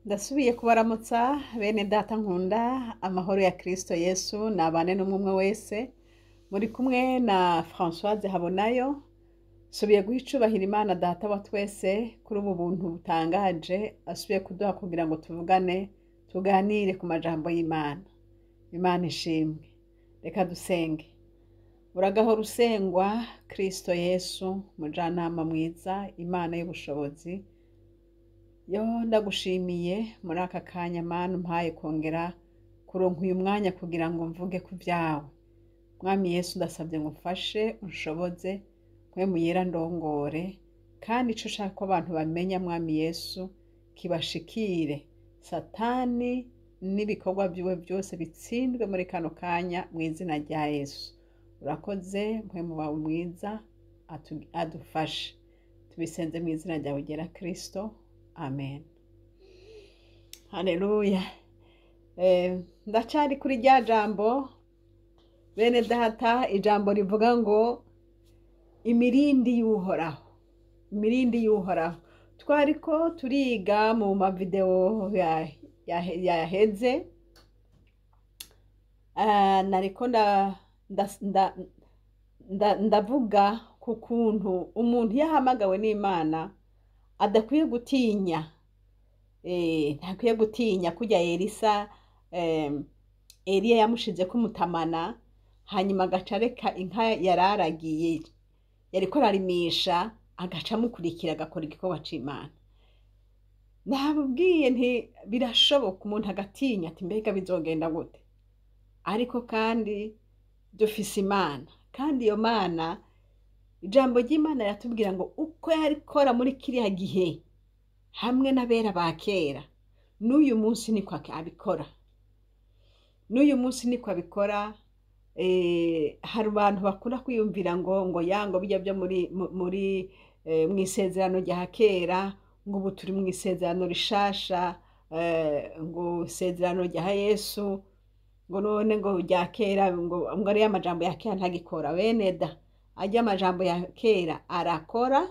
Ndasubiye kubaramutsa bene data nkunda amahoro ya Kristo Yesu nabane n'umwe wese muri kumwe na Françoise Habonayo. Nsubiye guha icubahiro Imana data wa twese kuri ubu buntu butangaje asubiye kuduha kugira ngo tuvugane tuganire ku majambo y'Imana. Imana ishimwe. Reka dusenge. Uragahora usengwa Kristo Yesu, mujanama mwiza, Imana y'ubushobozi. Yo ndagushimiye muri aka kanya Mana umpaye kongera kuronka uyu mwanya kugira ngo mvuge ku vyawe. Mwami Yesu, ndasabye ngo umfashe, unshoboze, mpwemu yera ndongore, kandi ico ushaka ko abantu bamenya Mwami Yesu kibashikire. Satani n'ibikorwa vyiwe vyose bitsindwe muri kano kanya mu izina rya Yesu. Urakoze, mpwemu wawe mwiza adufashe. Tubisenze mu izina ryawe ryera Kristo. Amen. Haleluya. Ndacari kuri rya jambo bene data, ijambo rivuga ngo imirindi y'Uhoraho. Imirindi y'Uhoraho. Twariko turiga mu mavideo yaheze. Nariko ndavuga ku kuntu umuntu yahamagawe n'Imana adakwiye gutinya. Ntakwiye gutinya kurya Elisa, Eliya yamushizeko umutamana, hanyuma agaca areka inka yararagiye yariko ararimisha, agaca amukurikira agakora igikorwa c'Imana. Nababwiye nti birashoboka umuntu agatinya ati mbega bizogenda gute, ariko kandi dufise Imana, kandi iyo Mana, ijambo ry'Imana riratubwira ngo uko yarikora muri kiriya gihe hamwe n'abera ba kera, n'uyu munsi niko abikora. N'uyu munsi niko abikora. Hari abantu bakunda kwiyumvira ngo ya ngo bijya byo muri mw'isezerano rya kera, ngo ubu turi mw'isezerano rishasha, ngo isezerano rya Yesu, ngo none ngo rya kera, ngo ariya amajambo ya kera ntagikora. Bene da, arya amajambo ya kera arakora,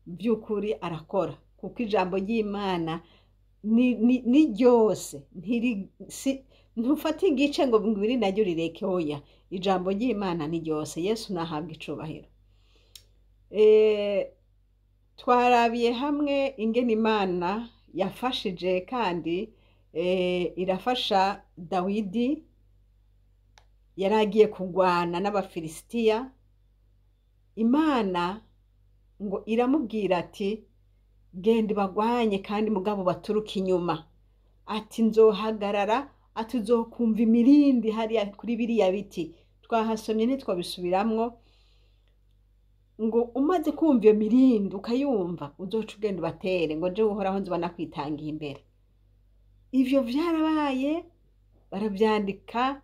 by'ukuri arakora, kuko ijambo ry'Imana ni ryose, ntufate igice ngo ngwiri naryo rireke, oya, ijambo ry'Imana ni ryose. Yesu nahabwa icubahiro. Twarabiye hamwe ingene Imana yafashije kandi irafasha Dawidi yaragiye kugwana n'Abafilisitiya. Imana ngo iramubwira ati genda bagwanye kandi mugabo baturuka inyuma, ati nzohagarara, ati uzokumva imirindi hariya kuri biriya biti. Twahasomye ntitwabisubiramwo, ngo umaze kumva iyo mirindi ukayumva uzoca ugenda ubatere, ngo jewe Uhoraho nzoba nakwitangiye imbere. Ivyo vyarabaye, baravyandika,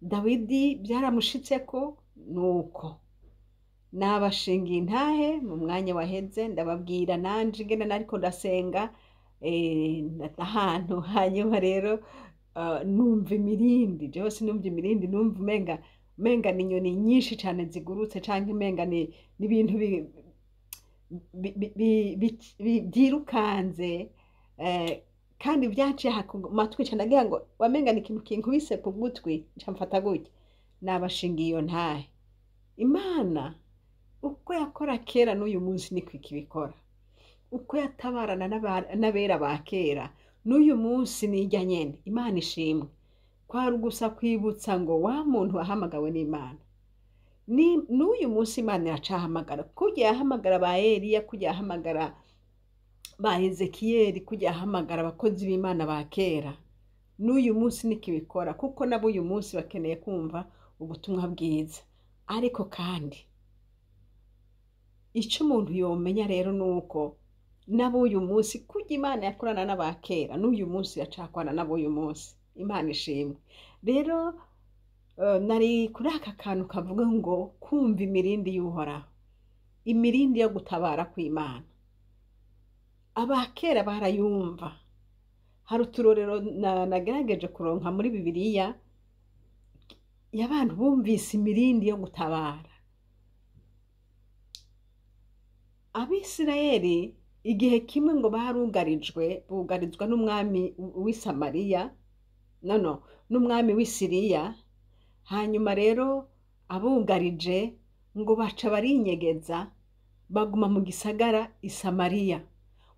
Dawidi byaramushitseko. Nuko nabashingiye intahe mu mwanya waheze, ndababwira nanje ingene nariko ndasenga ahantu, hanyuma rero numva imirindi. Jewe sinumva imirindi, numva umenga ni inyoni nyinshi cane zigurutse, canke umenga ni ibintu vyirukanze, kandi vyaciye ku matwi cane, nagira ngo wamenga ni ikintu kinkubise ku gutwi, nca mfata gutya. Nabashingiye iyo ntahe. Imana uko yakora kera n'uyu munsi niko ikibikora, uko yatabarana n'abera ba kera n'uyu munsi nijya nyene. Imana ishimwe. Kwari gusa kwibutsa ngo wa muntu wahamagawe n'Imana, n'uyu munsi Imana iracahamagara. Kurya yahamagara ba Eliya, kurya yahamagara ba Ezekiyeli, kurya yahamagara abakozi b'Imana ba kera, n'uyu munsi niko ibikora, kuko nabo uyu munsi bakeneye kumva ubutumwa bwiza. Ariko kandi ico umuntu yomenya rero nuko nabo uyu munsi, kurya Imana yakorana n'aba kera, n'uyu munsi iracakorana nabo uyu munsi. Imana ishimwe. Rero nari kuri aka kantu kavuga ngo kumva imirindi y'Uhoraho, imirindi yo gutabara kw'Imana. Abakera barayumva. Hari uturorero nagerageje kuronka muri Bibiliya y'abantu bumvise imirindi yo gutabara. Abisirayeli Igihe kimwe ngo barugarijwe, bugarizwa n'umwami w'i Samariya, no n'umwami w'i Siriya. Hanyuma rero abugarije ngo baca barinyegeza, baguma mu gisagara i Samariya.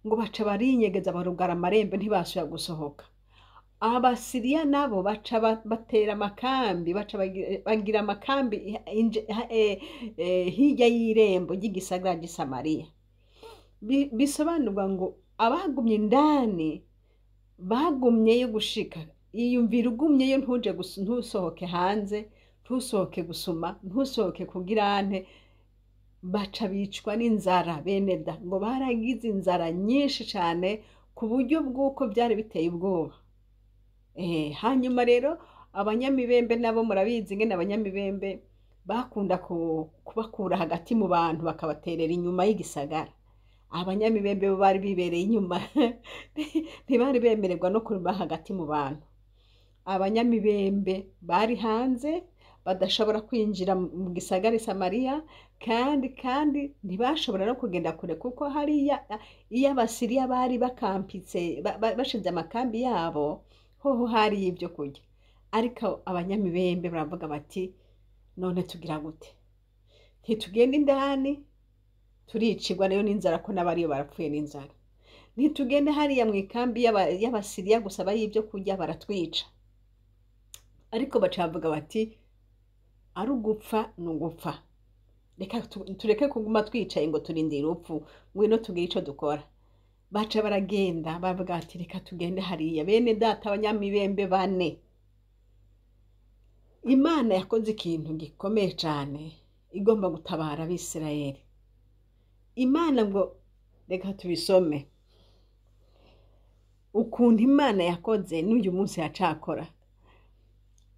Ngo baca barinyegeza, barugara amarembo, ntibasubira gusohoka. Abasiriya nabo baca batera amakambi, baca bagira amakambi hirya y'irembo ry'igisagara ry'i Samariya. Bisobanurwa ngo abagumye indani bagumyeyo gushika. Iyumvira ugumyeyo, ntuje ntusohoke hanze, ntusohoke gusuma, ntusohoke kugirante, baca bicwa n'inzara. Bene da, ngo baragize inzara nyinshi cyane ku buryo bw'uko byari biteye ubwoba. Hanyuma rero abanyamibembe nabo murabizi ingene abanyamibembe bakunda kubakura hagati mu bantu bakabaterera inyuma y'igisagara. Abanyamibembe bo bari bibereye inyuma, ntibari bemererwa no kuba hagati mu bantu. Abanyamibembe bari hanze, badashobora kwinjira mu gisagara i Samariya, kandi ntibashobora no kugenda kure, kuko hariya iyo Abasiriya bari bakampitse, bashize amakambi yabo, hoho hari ibyo kurya. Ariko abanyamibembe baravuga bati: "None tugira gute? Ntitugenda indani, turicirwa nayo n'inzara, ko n'abariyo barapfuye n'inzara. Ntitugende hariya mu ikambi y'Abasiriya gusaba y'ibyo kurya, baratwica." Ariko baca bavuga bati: "Ari ugupfa ni ugupfa, reka tureke kuguma twicaye ngo turindire urupfu, ngwino tugire ico dukora." Baca baragenda, bavuga bati: "Reka tugende hariya." Bene data, abanyamibembe bane, Imana yakoze ikintu gikomeye cane, igomba gutabara Abisirayeli. Imana ngo, reka tubisome ukuntu Imana yakoze, n'uyu munsi yacakora.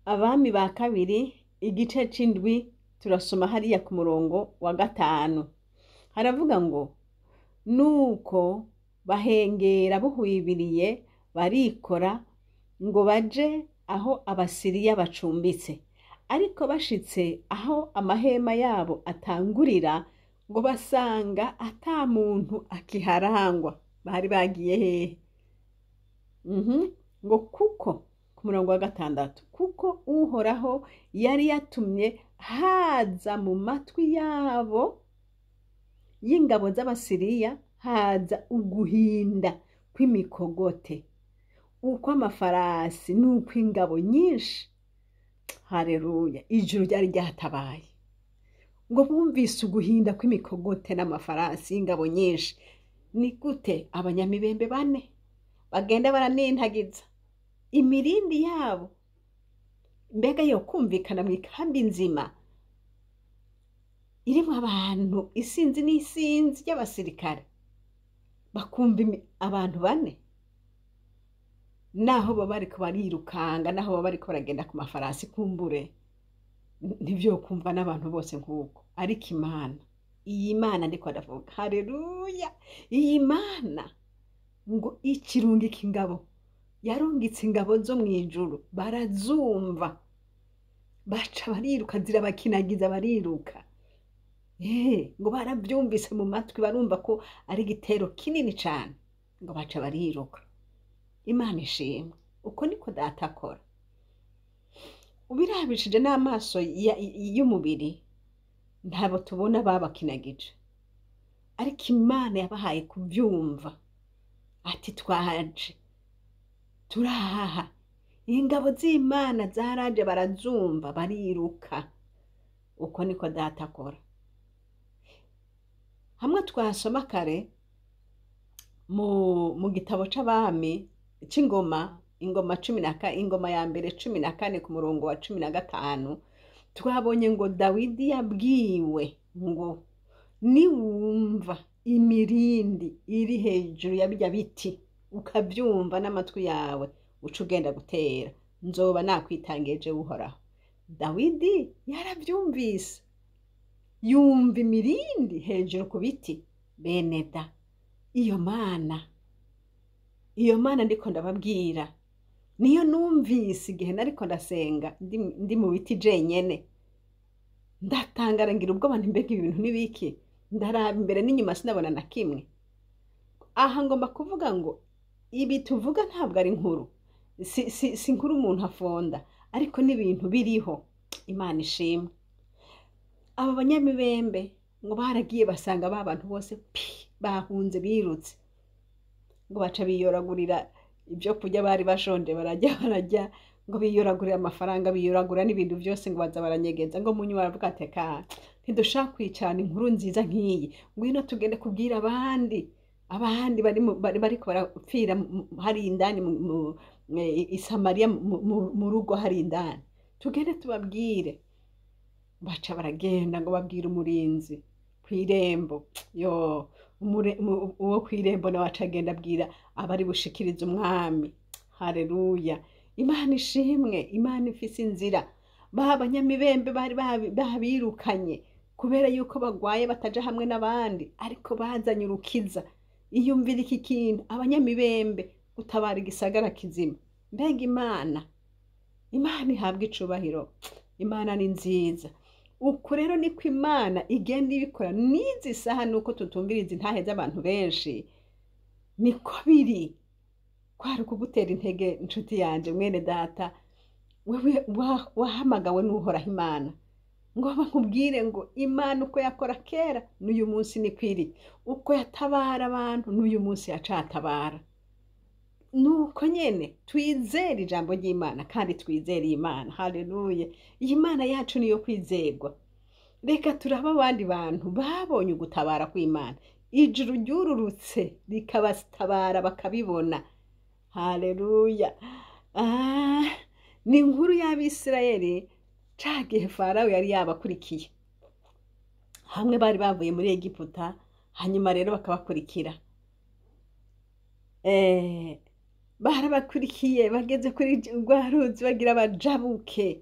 Abami ba Kabiri igice c'indwi, turasoma hariya ku murongo wa 5. Haravuga ngo: "Nuko bahengera buhwibiriye, barikora ngo baje aho Abasiriya bacumbitse. Ariko bashitse aho amahema yabo atangurira, ngo basanga ata muntu akiharangwa." Bari bagiye hehe? Ngo kuko ku murongo wa 6: "Kuko Uhoraho yari yatumye haza mu matwi yabo y'ingabo z'Abasiriya, haza uguhinda kw'imikogote, ukw'amafarasi n'ukw'ingabo nyinshi." Haleluya! Ijuru ryari ryatabaye. Ngo bumvise uguhinda kw'imikogote n'amafarasi y'ingabo nyinshi. Ni gute abanyamibembe bane bagenda baranintagiza imirindi yabo, mbega yo kumvikana mu ikambi nzima irimo abantu isinzi n'isinzi ry'abasirikare, bakumva abantu bane, naho baba bariko barirukanga, naho baba bariko baragenda ku mafarasi, kumbure ntivyo kumva n'abantu bose nk'uko? Ariko Imana, iyi Mana ndiko ndavuga, haleluya, iyi Mana ngo ikirungika ingabo, yarungitse ingabo zo mu ijuru, barazumva, baca bariruka, zirabakinagiza, bariruka. Ngo baravyumvise mu matwi, barumva ko ari igitero kinini cane, ngo baca bariruka. Imana ishimwe! Uko niko Data akora. Ubirabishije n'amaso y'umubiri, ntabo tubona babakinagije, ariko Imana yabahaye kubyumva, ati: "Twaje, turahaha." Ingabo z'Imana zaraje, barazumva, bariruka. Uko niko Data akora. Hamwe twasoma kare mu gitabo c'Abami, c'Ingoma, Ingoma cumi na Ingoma ya Mbere 14 ku murongo wa 15, twabonye ngo Dawidi yabwiwe ngo: "Niwumva imirindi iri hejuru ya birya biti, ukabyumva n'amatwi yawe, uca ugenda gutera, nzoba nakwitangiye Uhoraho." Dawidi yarabyumvise, yumva imirindi hejuru ku biti. Bene da, iyo Mana, iyo Mana ndiko ndababwira, niyo numvise igihe nariko ndasenga ndi mu biti jenyene. Ndatangara, ngira ubwoba nti: "Mbega ibintu n'ibiki?" Ndaraba imbere n'inyuma, sinabona na kimwe. Aha ngomba kuvuga ngo ibi tuvuga ntabwo ari inkuru, si inkuru umuntu afonda, ariko n'ibintu biriho. Imana ishimwe. Aba banyamibembe ngo baragiye basanga ba bantu bose pi bahunze birutse, ngo baca biyoragurira ibyo kurya bari bashonje, barajya barajya, ngo biyoragurira amafaranga, biyoragura n'ibintu byose, ngo baza baranyegeza. Ngo munyuma baravuga ati ka ntidushaka kwicarana inkuru nziza nk'iyi, ngwino tugende kubwira abandi, abandi bari bariko barapfira hari indani i Samariya, mu rugo hari indani, tugende tubabwire. Baca baragenda ngo babwire umurinzi kw'irembo. Yo uwo kw'irembo nawe aca agenda abwira abari bushikirize umwami. Haleluya, Imana ishimwe. Imana ifise inzira. Ba banyamibembe bari babirukanye kubera yuko bagwaye bataja hamwe n'abandi, ariko bazanye urukiza. Iyumvira iki kintu, abanyamibembe gutabara igisagara kizima. Mbega Imana, Imana ihabwa icubahiro. Imana ni nziza. Uku rero niko Imana igenda ibikora n'izi saha, nuko tutumviriza intahe z'abantu benshi, niko biri. Kwari ukugutera intege inshuti yanje, mwene data, wewe wahamagawe n'Uhoraho Imana, ngo bakubwire ngo Imana uko yakora kera n'uyu munsi niko iri, uko yatabara abantu n'uyu munsi yacatabara. Nuko nyene twizere ijambo ry'Imana kandi twizere Imana. Haleluya, iyi Mana yacu niyo kwizerwa. Reka turaba abandi bantu babonye ugutabara kw'Imana, ijuru ryururutse rikabatabara bakabibona. Haleluya. Ni inkuru y'Abisirayeli ca gihe Farawo yari yabakurikiye, hamwe bari bavuye muri Egiputa, hanyuma rero bakabakurikira. Barabakurikiye bageze kuri rwa ruzi bagira bajabuke.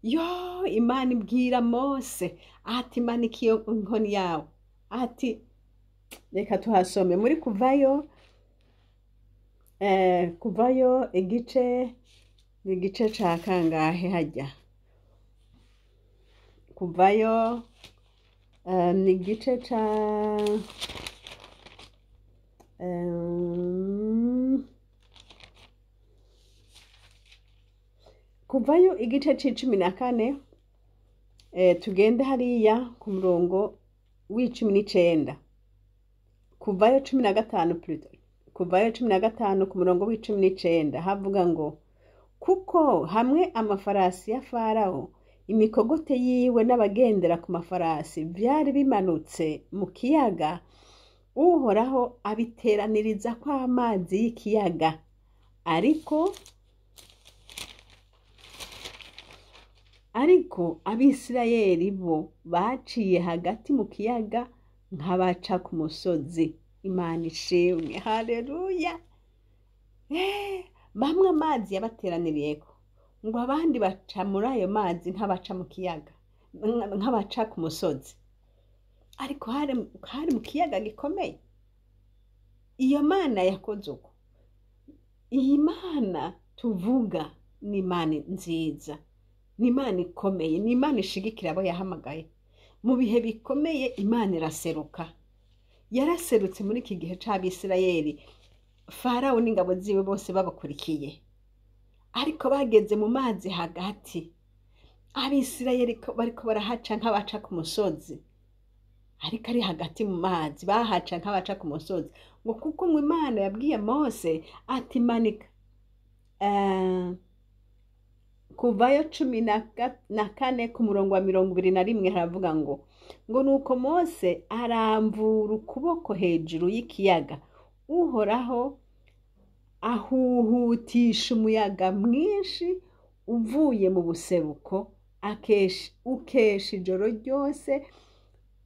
Yo, Imana ibwira Mose ati manika iyo nkoni yawe. Ati reka tuhasome muri Kuvayo, Kuvayo igice ca kangahe hajya? Kuvayo ni igice ca Kuvayo igice c'icumi na kane, tugende hariya ku murongo w'icumi n'icenda. Kuvayo 15 plutôt. Kuvayo 15 ku murongo w'icumi n'icenda havuga ngo kuko hamwe amafarasi ya Farawo, imikogote yiwe n'abagendera ku mafarasi vyari bimanutse mu kiyaga, Uhoraho abiteraniriza ko amazi y'ikiyaga, ariko Abisirayeli bo baciye hagati mu kiyaga nk'abaca ku musozi. Imana ishimwe. Haleluya. Bamwe amazi yabateraniriyeko, ngo abandi baca muri ayo mazi nk'abaca mu kiyaga, nk'abaca ku musozi, ariko hari mu kiyaga gikomeye. Iyo Mana yakoze uko. Iyi Mana tuvuga ni Imana nziza, ni Imana ikomeye, ni Imana ishigikira abo yahamagaye. Mu bihe bikomeye Imana iraseruka. Yaraserutse muri iki gihe c'Abisirayeli, Farawo n'ingabo ziwe bose babakurikiye, ariko bageze mu mazi hagati, Abisirayeli bariko barahaca nk'abaca ku musozi, ariko ari hagati mu mazi bahaca nk'abaca ku musozi. Ngo kuko ngo Imana yabwiye Mose ati manika. Kuvayo 14 ku murongo wa 21 haravuga ngo nuko Mose aramvura ukuboko hejuru y'ikiyaga, Uhoraho ahuhutisha umuyaga mwinshi uvuye mu buseruko, ukesha ijoro ryose,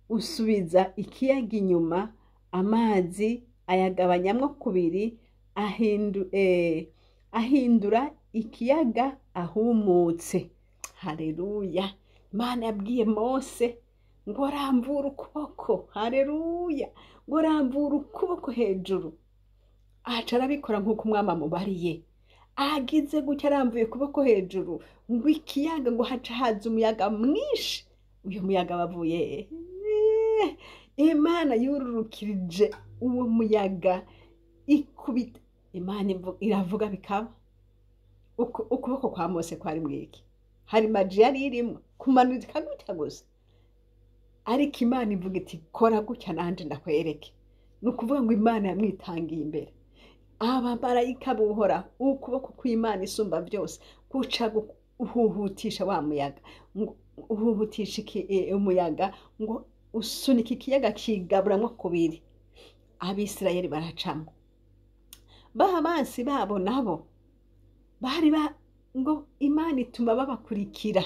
usubiza ikiyaga inyuma, amazi ayagabanyamwo kubiri, ahindura ikiyaga ahumutse. Haleluya. Imana yabwiye Mose ngo ramvura ukuboko. Haleluya. Ngo ramvura ukuboko hejuru. Aca arabikora nk'uko umwami amubariye. Agize gutya aramvuye ukuboko hejuru, ngo ikiyaga ngo haca haza umuyaga mwinshi. Uyu muyaga wavuye Imana yururukirije uwo muyaga, Ikubita Imana iravuga bikaba. Ukuboko kwa Mose kwari mwiki, hari maji yari irimwo kumanuka gutya gusa, ariko Imana ivuga iti kora gutya nanje ndakwereke. Ni ukuvuga ngo Imana yamwitangiye imbere. Abamarayika buhoraho, ukuboko kw'Imana isumba byose guca uhuhutisha wa muyaga, ngo uhuhutisha umuyaga ngo usunika ikiyaga kigaburamwo kubiri, Abisirayeli baracamo. Ba bansi babo nabo bari ba ngo Imana ituma babakurikira,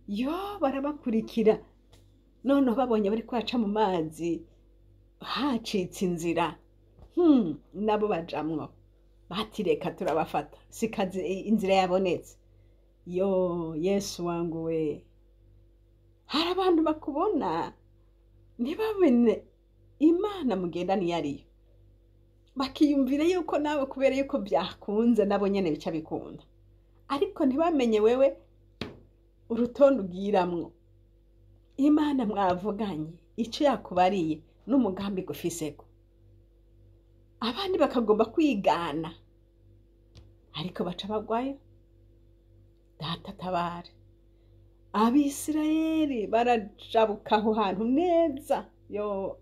yo barabakurikira. Noneho babonye bari kwaca mu mazi hacitse inzira, nabo bajamwo, bati reka turabafata, sikazi inzira yabonetse. Yo Yesu wangu we, hari abantu bakubona ntibabone Imana mugendana iyo ariyo, bakiyumvira yuko nawe kubera yuko byakunze nabo nyene bica bikunda, ariko ntibamenye wewe urutonde ugiramwo. Imana mwavuganye icyo yakubariye n'umugambi gufiseko, abandi bakagomba kwigana ariko baca bagwayo. Data tabare. Abisirayeli barajabuka aho hantu neza. Yo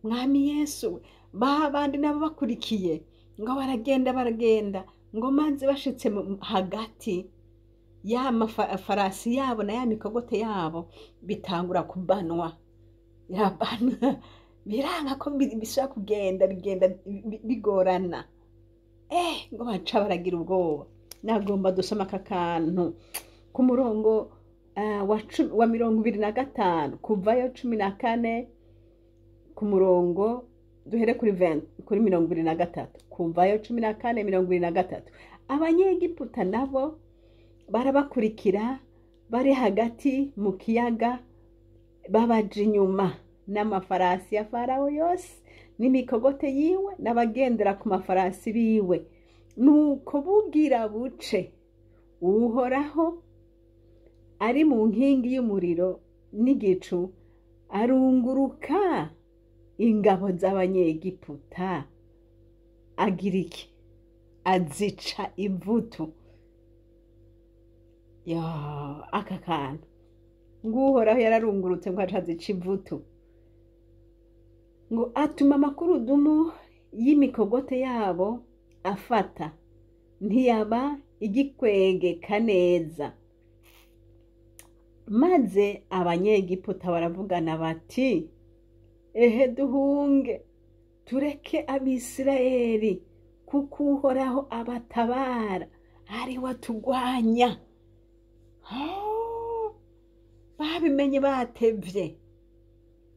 Mwami Yesu, ba bandi nabo bakurikiye ngo baragenda baragenda, ngo maze bashitse hagati ya mafarasi yabo na ya mikogote yabo bitangura kubanwa, birabanwa, biranga ko bishobora kugenda, bigenda bigorana. Ngo baca baragira ubwoba. Nagomba dusoma aka kantu ku murongo wa 25, kuvayo 14 ku murongo, duhere kuri kuri 23, kuvayo 14 23. Abanyegiputa nabo barabakurikira bari hagati mu kiyaga, babaja inyuma n'amafarasi ya Farawo yose n'imikogote yiwe n'abagendera ku mafarasi biwe. Nuko bugira buce, Uhoraho ari mu nkingi y'umuriro n'igicu arunguruka ingabo z'Abanyegiputa, agira iki? Azica ivutu. Yo aka kantu, ngo Uhoraho yararungurutse ngo aca azica ivutu, ngo atuma amakurudumu y'imikogote yabo afata, ntiyaba igikwegeka neza. Maze Abanyegiputa baravugana bati ehe duhunge tureke Abisirayeli, kuko Uhoraho abatabara ari we atugwanya. Babimenye batevye,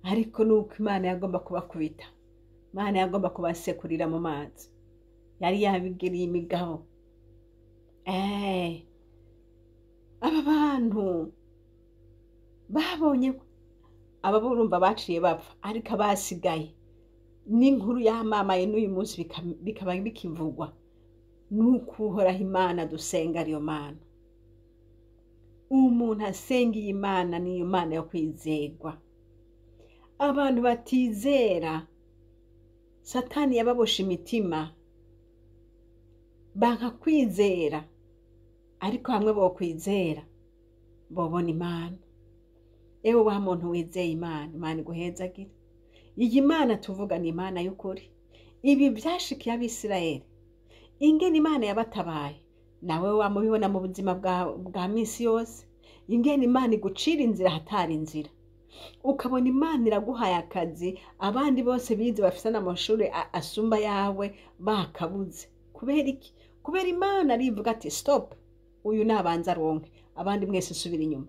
ariko nuko Imana yagomba kubakubita, Imana yagomba kubasekurira mu mazi, yari yabigiriye imigabo. Aba bantu babonye aba burumva baciye bapfa, ariko abasigaye n'inkuru yamamaye n'uyu munsi bikaba bikivugwa, nuko Uhoraho Imana dusenga ariyo Mana. Umuntu asenga iyi Mana niyo Mana yo kwizegwa. Abantu batizera, Satani yababosha imitima banka kwizera, ariko hamwe bo kwizera bobona Imana. Ewe wa muntu wizeye Imana, Imana iguhezagire. Iyi Mana tuvuga ni Imana y'ukuri. Ibi byashikiye Abisirayeli, ingene Imana yabatabaye, nawe wamubibona mu buzima bwa minsi yose, ingene Imana igucira inzira hatari inzira, ukabona Imana iraguhaye akazi abandi bose bize bafise n'amashuri asumba yawe bakabuze. Kubera iki? Kubera Imana arivuga ati stop, uyu nabanza aronke, abandi mwese subira inyuma.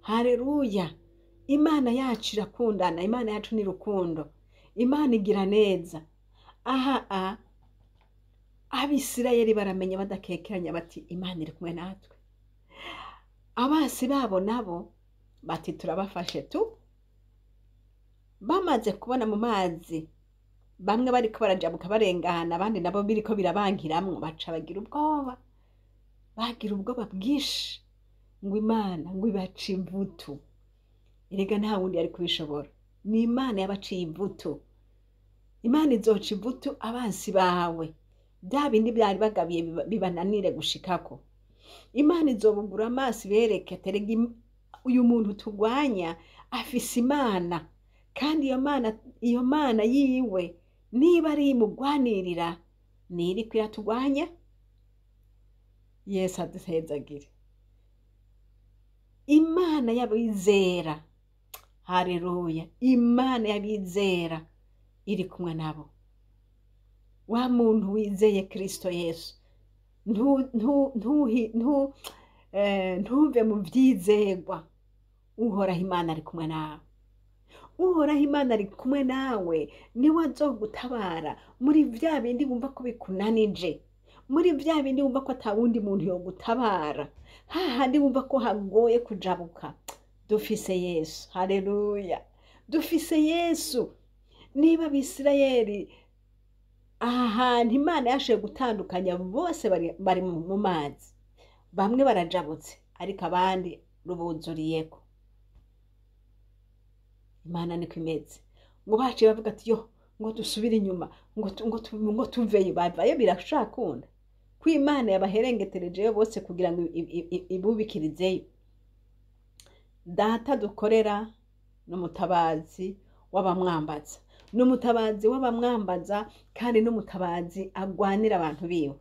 Haleluya! Imana yacu irakundana, Imana yacu ni rukundo, Imana igira neza. Aha Abisirayeli baramenya badakekeranya bati Imana iri kumwe natwe. Abasi babo nabo bati turabafashe tu. Bamaze kubona mu mazi bamwe bariko barajabuka barengana, abandi nabo biriko birabankiramwo, baca bagira ubwoba, bagira ubwoba bwinshi, ngo Imana ngo ibace imvutu. Erega nta wundi yari kubishobora, ni Imana yabaciye imvutu. Imana izoca ivutu abansi bawe, bya bindi byari bagabiye bibananire gushikako. Imana izobugura amaso ibereke ati erega uyu muntu tugwanya afise Imana, kandi iyo Mana yiwe niba ari imugwanirira niriko iratugwanya. Yesu aduhezagire. Imana y'abizera, haleluya, Imana y'abizera iri kumwe nabo. Wa muntu wizeye Kristo Yesu, ntuve mu vyizegwa. Uhoraho Imana ari kumwe nawe. Uhoraho Imana ari kumwe nawe, niwe azogutabara muri vya bindi wumva ko bikunanije, muri vya bindi wumva ko ata wundi muntu yogutabara, hahandi wumva ko hagoye kujabuka. Dufise Yesu, haleluya, dufise Yesu. Niba Abisirayeli aha hantu Imana yashoboye gutandukanya bose bari mu mazi, bamwe barajabutse ariko abandi rubuzuriyeko. Imana niko imeze. Ngo baciye bavuga ati yo, ngo dusubire inyuma, ngo tuveyo. Bavayo birashakunda ko Imana yabaherengeterejeyo bose kugira ngo ibubikirizeyo. Data dukorera n'umutabazi w'abamwambaza, n'umutabazi w'abamwambaza, kandi n'umutabazi agwanira abantu biwe.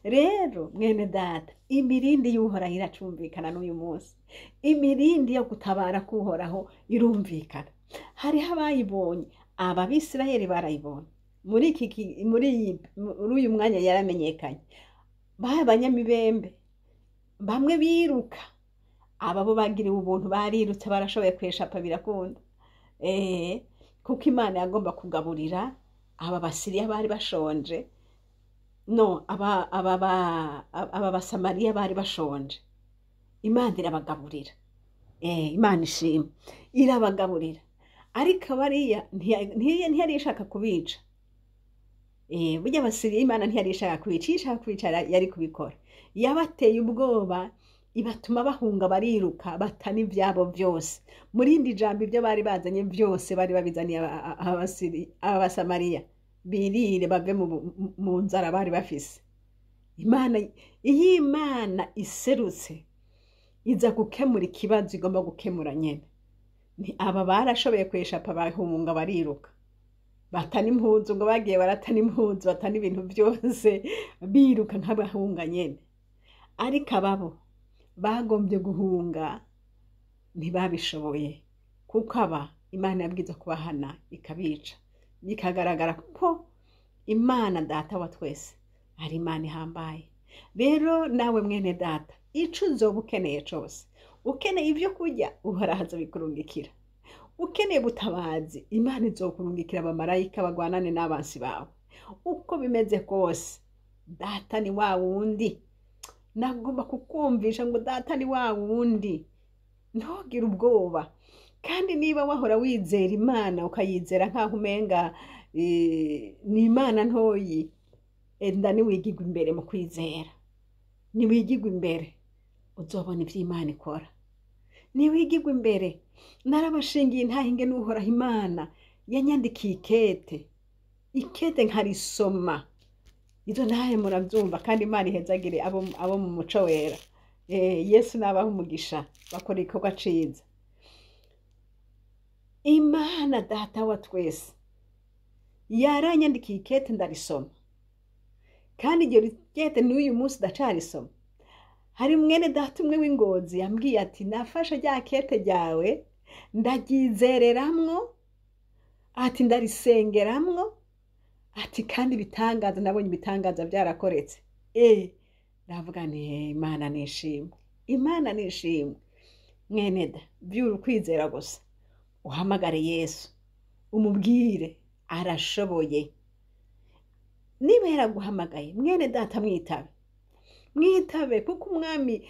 Rero mwene data, imirindi y'Uhoraho iracumvikana n'uyu munsi. Imirindi yo gutabara k'Uhoraho irumvikana. Hariho abayibonye, aba Bisirayeli barayibonye. Muri uyu mwanya yaramenyekanye. Baye abanyamibembe, bamwe biruka, aba bo bagiriwe ubuntu barirutse, barashoboye kweshapa birakunda. Kuko Imana yagomba kugaburira aba Basiriya bari bashonje, no aba Basamariya bari bashonje. Imana irabagaburira. Imana ishimwe, irabagaburira. Ariko bariya ntiyari ishaka kubica. Burya Abasiriya Imana ntiyari ishaka kubica, iyo ishaka kubica yari kubikora. Yabateye ubwoba, ibatuma bahunga bariruka, bata n'ivyabo vyose. Muri indi jambo ibyo bari bazanye byose bari babizaniye Abasamariya, birire bave mu nzara bari bafise. Imana, iyo Imana iserutse iza gukemura ikibazo igomba gukemura nyene. Ni aba barashoboye kweshapa bahunga bariruka, batana impuzu, ngo bagiye baratana impuzu, batana ibintu byose, biruka nk'abahunga nyene. Ariko ababo bagombye guhunga ntibabishoboye, kuko aba Imana yabwiza kubahana ikabica, bikagaragara ko Imana data wa twese ari Imana ihambaye. Rero nawe mwene data, ico uzoba ukeneye cose, ukeneye ibyo kurya, Uhoraho azobikurungikira. Ukeneye ubutabazi, Imana izokurungikira abamarayika bagwanane n'abansi bawe. Uko bimeze kose, data ni wa wundi. Nagomba kukumvisha ngo data ni wa wundi, ntugire ubwoba. Kandi niba wahora wizera Imana ukayizera nkaho umenga ni Imana ntoyi, enda niwigirwa imbere mu kwizera, niwigirwa imbere uzobona ivyo Imana ikora. Niwigirwa imbere, narabashingiye ntahinge n'Uhoraho Imana yanyandikiye ikete, ikete nkarisoma. Izo ntahe muravyumva, kandi Imana ihezagire abo mu muco wera. Yesu nabaha umugisha, bakora igikorwa ciza. Imana data wa twese yaranyandikiye ikete ndarisoma, kandi iryo kete n'uyu munsi ndacarisoma. Hari mwene data umwe w'ingozi yambwiye ati nafashe rya kete ryawe ndagyizereramwo, ati ndarisengeramwo, ati kandi ibitangaza nabonye ibitangaza byarakoretse. Ndavuga nti Imana nishimwe, Imana nishimwe. Mwene da, byura ukwizera gusa, uhamagare Yesu umubwire arashoboye. Niba yaraguhamagaye mwene data, mwitabe, mwitabe, kuko umwami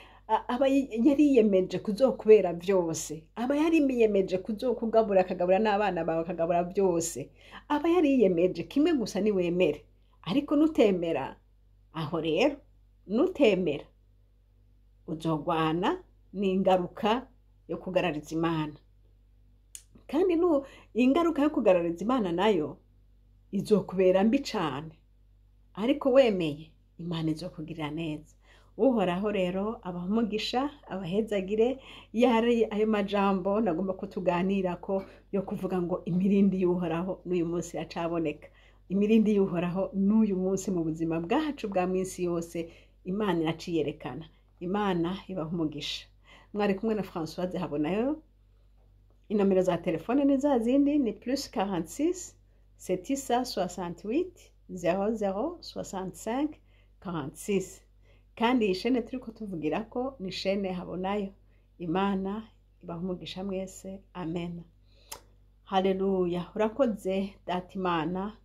aba yariyemeje kuzokubera byose, aba yariyemeje kuzokugabura, akagabura n'abana bawe, akagabura byose. Aba yariyemeje kimwe gusa, niwemere. Ariko nutemera, aho rero nutemera uzogwana n'ingaruka yo kugarariza Imana. Kandi ingaruka yo kugarariza Imana nayo Izokubera mbi cane, ariko wemeye Imana izokugirira neza. Uhoraho rero abahe umugisha, abahezagire. Yari ayo majambo nagomba ko tuganirako, yo kuvuga ngo imirindi y'Uhoraho n'uyu munsi iracaboneka. Imirindi y'Uhoraho n'uyu munsi mu buzima bwacu bwa minsi yose Imana iraciyerekana. Imana ibahe umugisha. Mwari kumwe na Françoise Habonayo. Inomero za telefone ni za zindi, ni plus 46 768 00 65 46. Kandi iyi shene turiko tuvugirako ni shene Habonayo. Imana ibahe umugisha mwese. Amen. Haleluya. Urakoze Data Imana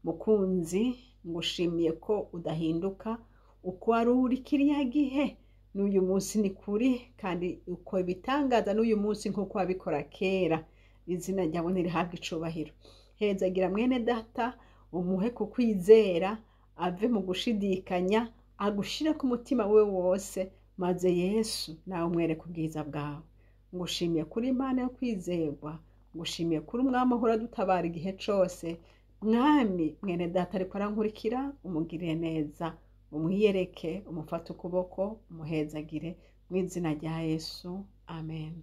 mukunzi, ngushimiye ko udahinduka. Uko wari uri kiriya gihe n'uyu munsi ni kuri, kandi uko ibitangaza n'uyu munsi nk'uko wabikora kera. Izina ryawe ntirihabwe icubahiro. Hezagira mwene data, umuhe kukwizera, ave mu gushidikanya, agushire ku mutima we wose, maze Yesu nawe umwereke ubwiza bwawe. Ngushimiye kuri Imana yo kwizerwa, ngushimiye kuri umwami ahora dutabara igihe cose. Mwami, mwene data ariko arankurikira, umugirire neza, umwiyereke, umufate ukuboko, umuhezagire, mu izina rya Yesu. Amen.